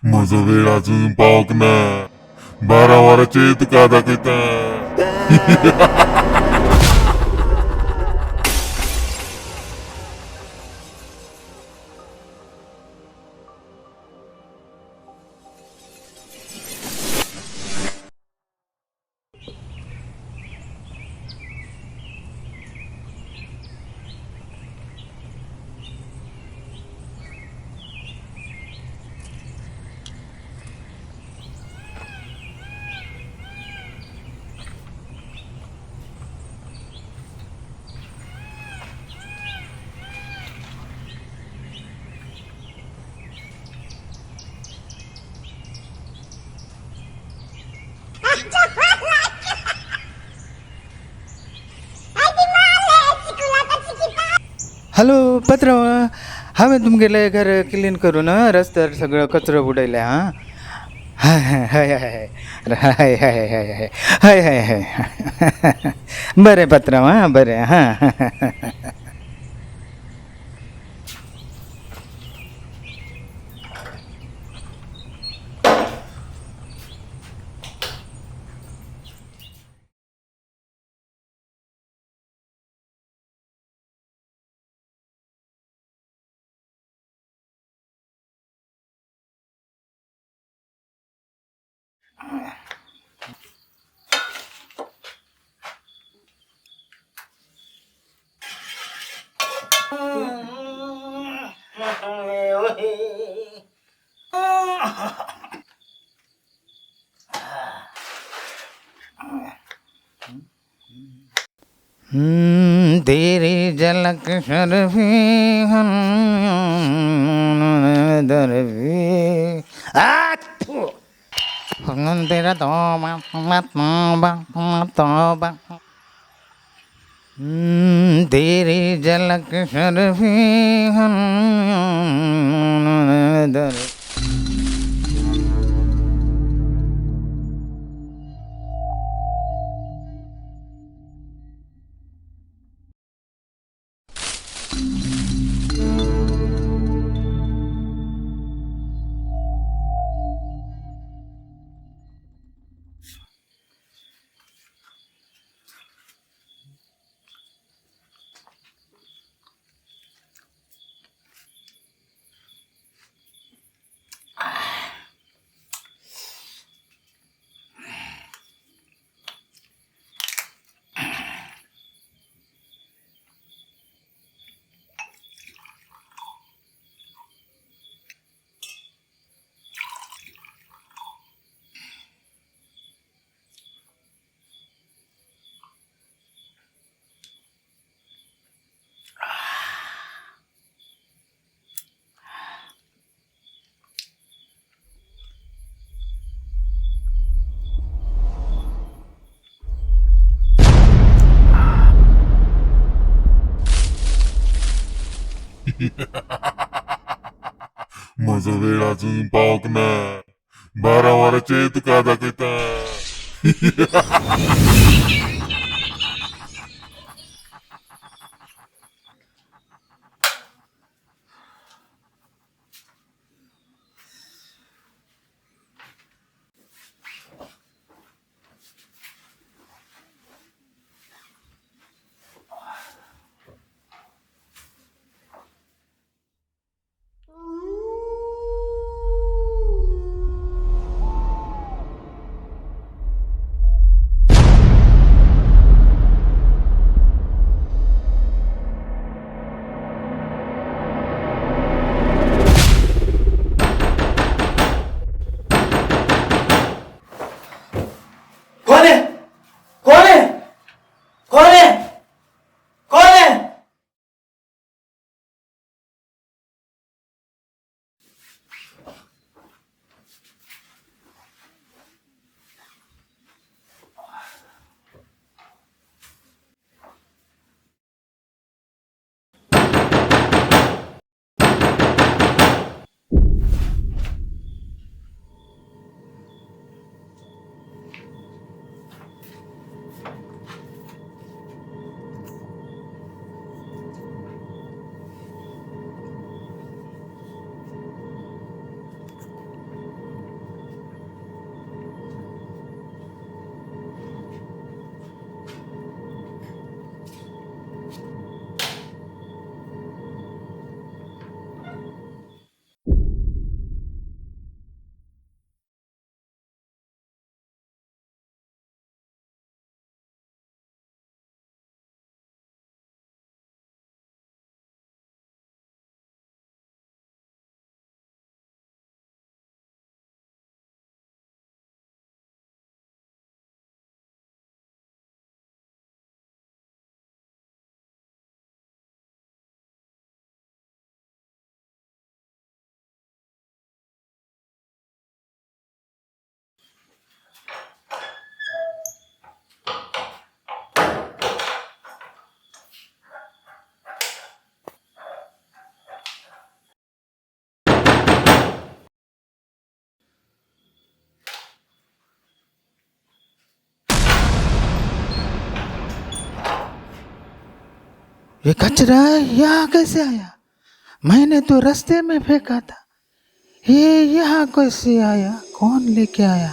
म्हजो वेळ अजून पावंक ना. 12 वरांचेर तुका दाखयता. हॅलो पत्राव, हांवें तुमगेलें घर क्लीन करून रस्त्यार सगळो कचरो उडयला. हां, हय हय हय हय हय हय हय हय हय. बरें पात्रांव, आं बरें. हां. तेरी झलक शर्फी हम दरवी तेरा तौबा तौबा तौबा. तेरी झलक शर्फी हम दर. म्हजो वेळ अजून पावंक ना. 12 वरांचेर तुका दाखयता. ये कचरा यहाँ कैसे आया? मैंने तो रास्ते में फेंका था, ये यहाँ कैसे आया? कौन लेके आया?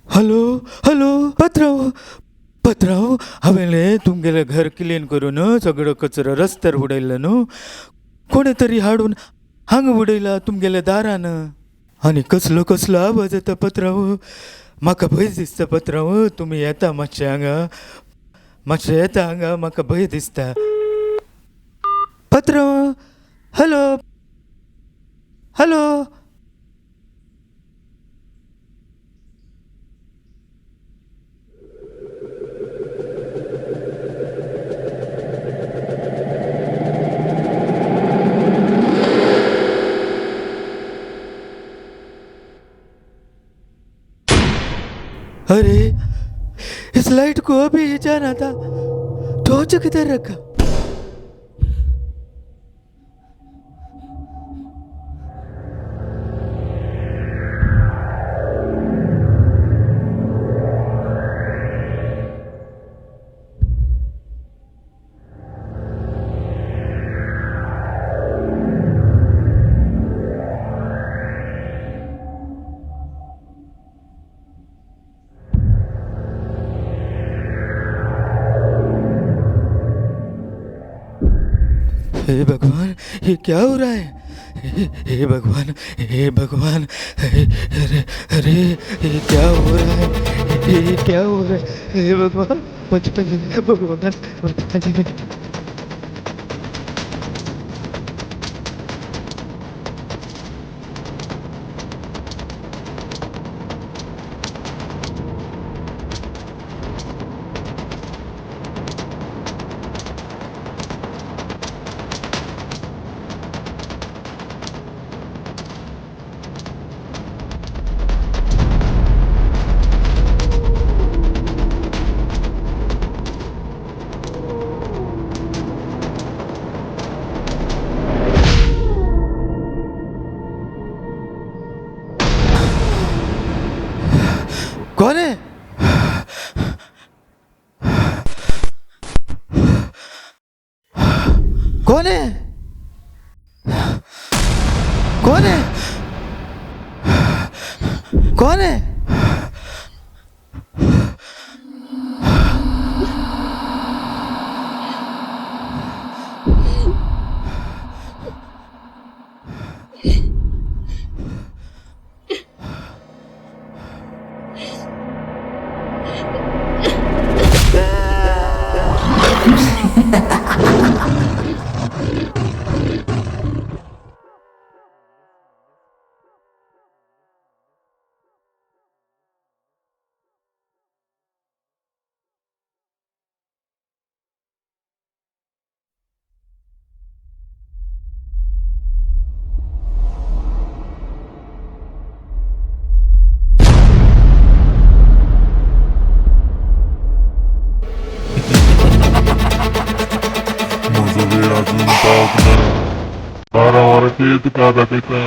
हॅलो हॅलो, पत्राव पत्राव, हांवें तुमगेलें घर क्लीन करून सगळो कचरो रस्त्यार उडयलो न्हू, कोणें तरी हाडून हांगा उडयला तुमगेल्या दारान. आनी कसलो कसलो आवाज येता पत्राव, म्हाका भंय दिसता पत्राव. तुमी येता मातशें हांगा, मातशें येता हांगा, म्हाका भंय दिसता पत्राव. Hello hello. अरे इस लाइट को अभी ही जाना था, टॉर्च किधर रखा? हे भगवान, ये क्या हो रहा है? हे भगवान, हे भगवान, अरे अरे, ये क्या हो रहा है? ये क्या हो रहा है? हे भगवान, भगवान। कौन है? कौन है? कौन है? कौन है? म्हजो वेळ अजून पावंक ना. 12 वरांचेर तुका दाखयता.